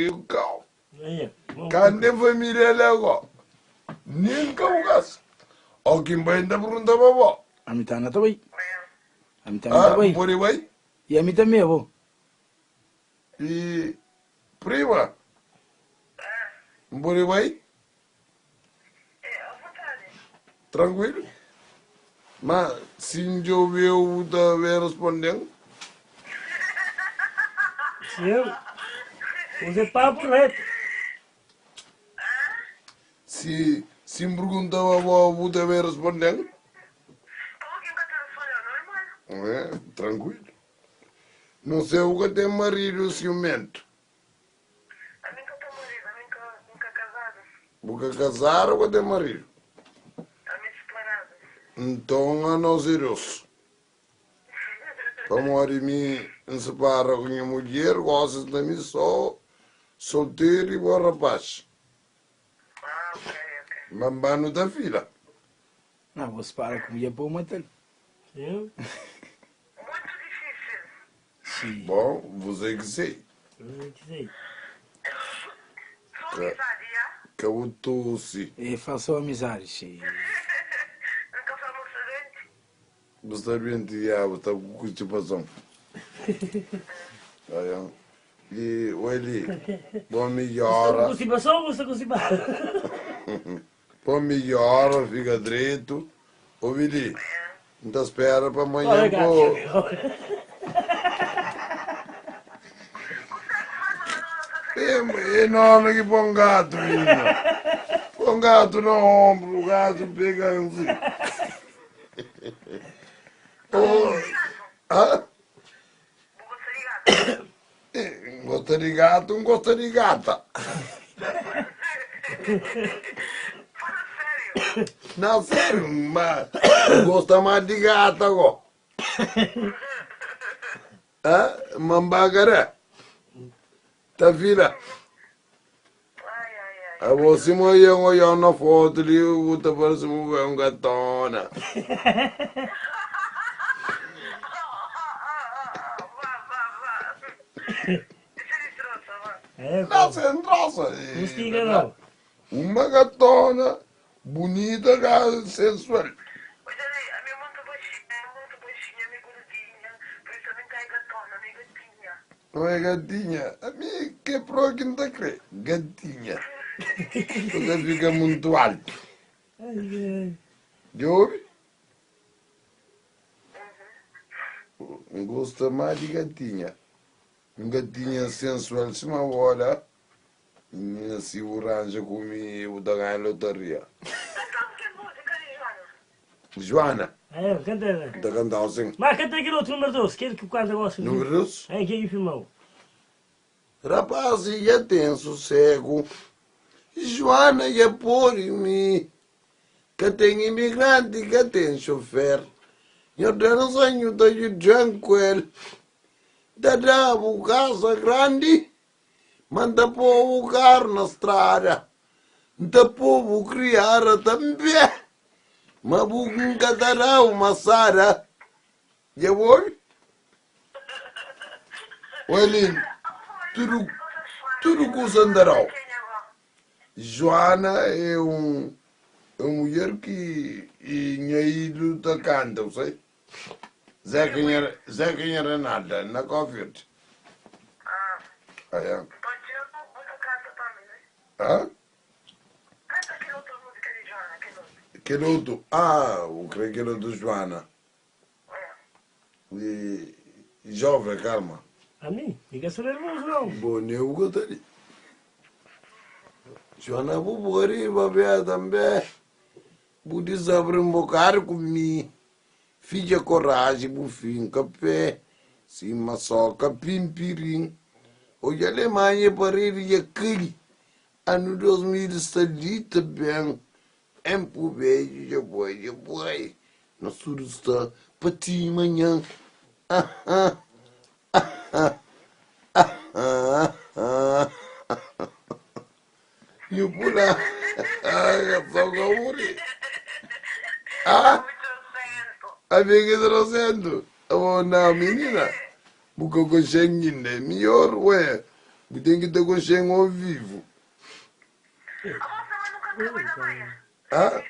Kau. Ka N ten família la go. Nen ka bu kasa. O ki N bai N ta pergunta pa bo. Ami ta na ta bai. Ami ta na ta bai. N pode bai? I ami tanbe bo. I prima? N pode bai? Trankuilu? Ma si N djobe-u bu ta ben responde-m? Sim, usa papu retu. Si si N pergunta-u abo bu ta ben responde-m? É, trankuilu. Não sei bu ka ten maridu siumentu. Ami ka ten maridu, ami ka N ka kazadu. Bu ka kazadu ou ka ten maridu? Ami é separadu. Nton anos é dos. Pamodi mi N separa ku nha mudjer, gosi N sta mi so, solteru i bon rapaz. Ah, ok, ok. Ma N ba nu ta fila. Nah, bu separa ku mudjer pa bu matal. Sim. Muitu difisil. Sim. Bon, você ki sei. Você ki sei. Só amizadi, ya? Ka bu tosi. E fla só amizadi, sim. N ka fla ma bu sta duenti? Bu sta duenti, ya, bu sta ku konstipason. Ayan. I, Weli, bo Bu sta ku midjora. konstipason ou bu sta konstipadu? Bo midjora, fika dretu. Obi li, N ta spera pa Olha manhan gato. bo. É enorme que põe um gato, menina. Põe um gato no ombro, o gato pega assim. Oh, ah? Bu gosta di gatu? N gosta di gatu, N gosta di gata. Fala sériu. Não, sério, mas N gosta mais de gata, go. Ah, mambagaré. Ta fila. Ai, ai, ai. Abo si mo ia olhar na foto ali, bu ta parece um gatona. Vá, vá, vá. Isso é de troça, vá. É, Não, pô. sem troça. Não estiga não. Uma gatona bonita, sensual. Olha ali, a minha muito baixinha, é muito baixinha, minha gordinha. Por isso a mim cai gatona, minha gatinha. Não é gatinha. A mim que pro que não tá crê. Gatinha. Porque fica muito alto. Ai, ai. Já ouve? Gosta mais de gatinha. Um gatinha sensual, se uma hora, menina se arranja comigo, da ganha lotaria. Então, que música de Joana? Joana, É, canta. da cantar assim. Mas canta aquele outro número 12, aquele que o quadro gosta. Número 12? É, que aí filmou. Rapaz, já tem sossego. Joana já por mim. Que tem imigrante, que tem chofer. Eu tenho sonho de tranquilo. Dadá, casa grande. Manda pôr o carro na estrada. Da povo criar também. Mas nunca dará uma sara. Já vou? Olha, tudo, tudo com o Sandarau. Joana é um é uma mulher que e minha ilho da canta, eu sei. Zé quem era, Zé quem era nada, na Covid. Ah, Ah, é. pode ser você canta também, né? Hã? Canta aquele outra música de Joana, aquele outro. Aquele outro, ah, eu creio que era do Joana. É. E, jovem, calma. A mim? Fica só nervoso não. Bom, eu gostaria. Joana, vou morrer, babé também. Vou desabre um bocado comigo. Filha coragem, bufim, café. Sim, maçoca, pimpirim. Hoje a Alemanha parede e aquele. Ano 2000 está ali também. Em beijo, já foi, já foi. Nosso está para ti manhã. Ah, ah, ah, ah, ah, ah. E o pula. Ah, só que eu morri. Ah, Muito sento. amiga trocendo. Oh, não, menina. Porque eu consegui, né? Melhor, ué. Bu ten ki ta konxe-m ao vivu. Ah,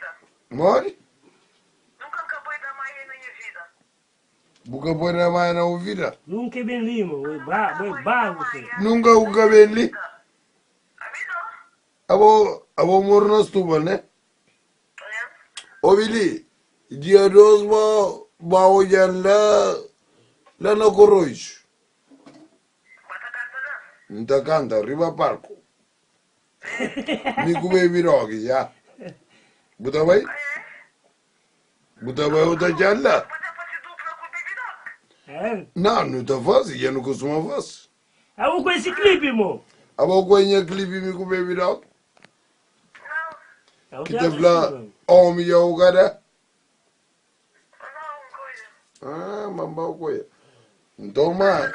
modi? Bu ka poi da maia na bu vida? Nunka e ben li, mo. Bo e bagu, se. Nunka bu ka ben li? Abo, abo mora na Stubal, ne? Obi li, dia dos bo ba odjan la, la na Korroixu. N ta kanta riba palku. Mi ku Baby Dog, ya. Bu ta bai? Bu ta bai ou ta djan la? Não, nu ta faze, dja nu kustuma faze. Abo ku esi clipe mo. Abo ku nha clipe mi ku Baby Dog? Ki ta fla omi dja u ka da? Ah, mamba ku el. Nton ma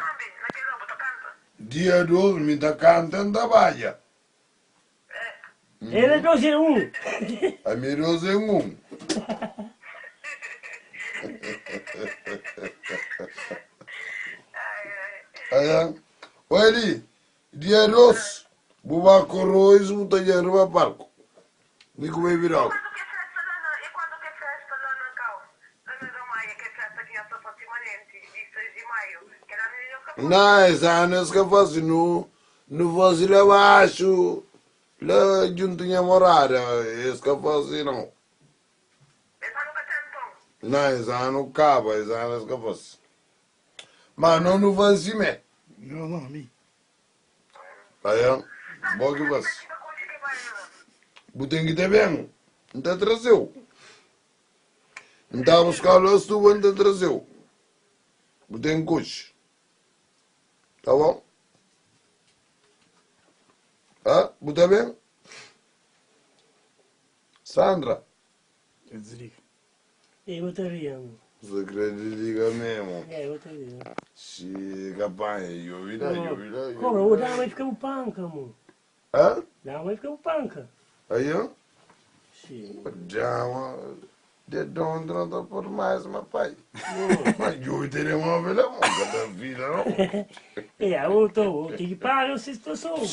dia 2 mi ta kanta N ta badja. El é 2 em 1. Ami é 2 em 1. Aya. Oi li, dia 2 bu ba Korrois bu ta dja riba palku. Mi ku Baby Dog. Na es anu es ka fasi nu Nu fasi la baxu, la djuntu nha morada, es ka fasi nau. Na es anu kaba, es anu es ka fasi. Ma no nu fasi simé. No, no, mi. Aia, bo ki fasi. Bu ten ki ta ben, N ta traze-u. N ta buska-u la stuba, N ta traze-u. Bu ten koxi. Tá bom? Ah, bu ta ben? Sandra. Eu desligo. E eu ta ria. Você crê desliga mesmo? É, eu ta ria. Se capanha, eu vi lá, eu vi lá. eu Cobra, vi o lá. dama fica o panca, mo. Hã? Dama fica o panca. Aí, ó. Sim. Dama, de onde não tá por mais, meu pai. Mas eu teria uma velha, mano, cada vida, não. É, eu tô, eu tenho que parar essa situação, mo.